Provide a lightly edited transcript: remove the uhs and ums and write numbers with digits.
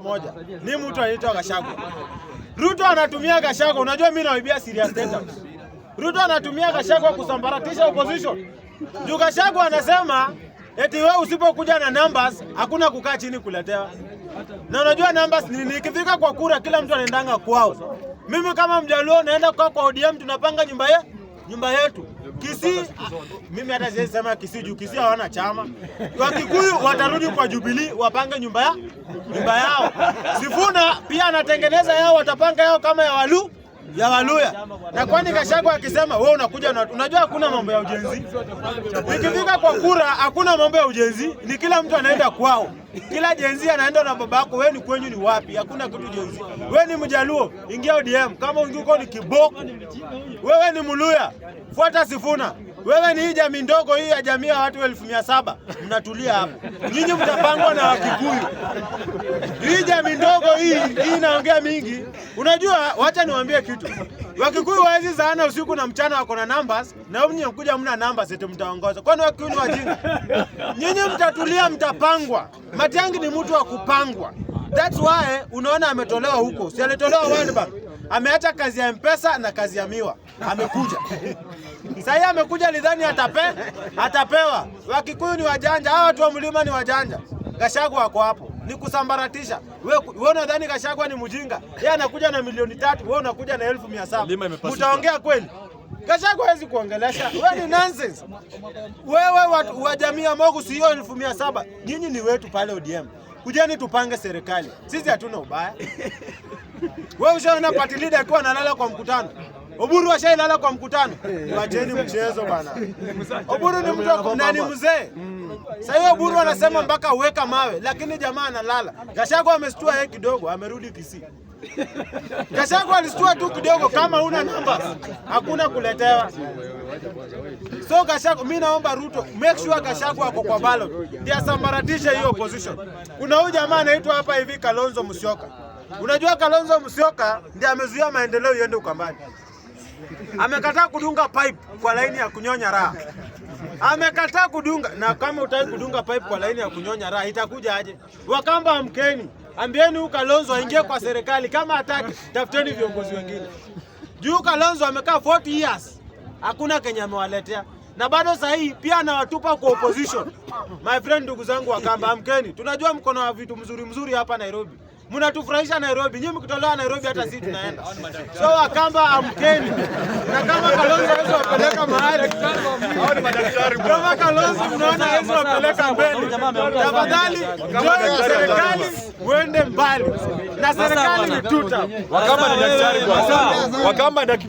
Moja ni mtu anaitwa Gachagua. Ruto anatumia Gachagua, unajua mimi naibia serious status. Ruto anatumia Gachagua kusambaratisha opposition. Juu Gachagua anasema eti wewe usipokuja na numbers hakuna kukaa chini kuletewa. Na unajua numbers ni nikifika kwa kura kila mtu anaendanga kwao. Mimi kama Mjaluo naenda kwa ODM, tunapanga nyumba yetu. Kisii, mimi hata siwezi sema Kisii juu Kisii hawana chama. Wakikuyu watarudi kwa Jubilee wapange nyumba yao. Sifuna pia anatengeneza yao, watapanga yao kama ya Waluya. Na kwani Gachagua akisema wewe unakuja na, unajua hakuna mambo ya ujenzi. Ikifika kwa kura hakuna mambo ya ujenzi, ni kila mtu anaenda kwao. Kila Gen Z anaenda na babako, wewe ni kwenyu ni wapi? Hakuna kitu Gen Z. Wewe ni Mjaluo, ingia ODM. Kama ungiko ni kiboko. Wewe ni Mluya, fuata Sifuna. Wewe ni hii jamii ndogo hii ya jamii ya watu 700,000, mnatulia hapo. Nyinyi mtapangwa na Wakikuyu. Hii jamii ndogo hii inaongea mingi. Unajua, wacha niwaambie kitu. Wakikuyu hawezi zaana usiku na mchana, wako na numbers na nyinyi mkuja mna numbers eti mtaongoza. Kwani Wakikuyu ni wajinga? Nyinyi mtatulia, mtapangwa. Matiang'i ni mtu wa kupangwa. That's why unaona ametolewa huko. Si alitolewa World Bank. Ameacha kazi ya M-Pesa na kazi ya miwa. Amekuja. Sasa amekuja lidhani atapewa. Wakikuyu ni wajanja, hawa watu wa mlima ni wajanja. Gachagua wako hapo. Ni kusambaratisha. Wewe unadhani Gachagua ni mjinga? Yeye anakuja na milioni 3, wewe unakuja na 700,000. Mlima imepasuka. Mtaongea kweli? Gachagua hawezi kuongelesha. Wewe ni nonsense. Wewe watu wa jamii ya Mogu sio 700,000. Nyinyi ni wetu pale ODM. Kujeni tupange serikali. Sisi hatuna ubaya. Wewe ushaona party leader akiwa analala kwa mkutano? Oburu ashailala kwa mkutano. Wacheni mchezo bana. Oburu ni mtu na ni mzee. Sasa hiyo Oburu anasema mpaka uweka mawe, lakini jamaa analala. Gachagua amestua yeye kidogo, amerudi Kisii. Gachagua alistua tu kidogo, kama una numbers hakuna kuletewa. So Gachagua, mimi naomba Ruto make sure Gachagua ako kwa ballot ndiye asambaratishe hiyo opposition. Kuna huyu jamaa anaitwa hapa hivi Kalonzo Musyoka. Unajua Kalonzo Musyoka ndiye amezuia maendeleo iende Ukambani. Amekataa kudunga pipe kwa laini ya kunyonya raha. Amekataa kudunga, na kama utaki kudunga pipe kwa laini ya kunyonya raha itakuja aje? Wakamba amkeni, ambieni huyu Kalonzo aingie kwa serikali. Kama hataki, tafuteni viongozi wengine. Juu Kalonzo amekaa 40 years, hakuna Kenya amewaletea, na bado sasa hii pia anawatupa kwa opposition. My friend, ndugu zangu Wakamba, amkeni. Tunajua mkono wa vitu mzuri mzuri hapa Nairobi. Mnatufurahisha Nairobi. Nyinyi mkitolewa Nairobi hata sisi tunaenda. So Wakamba, amkeni. Na kama Kalonzo hawezi wapeleka mahali, kama Kalonzo mnaona hawezi wapeleka mbele, tafadhali join serikali uende mbali. Na serikali ni tuta. Wakamba ni daktari bwana. Wakamba ni daktari.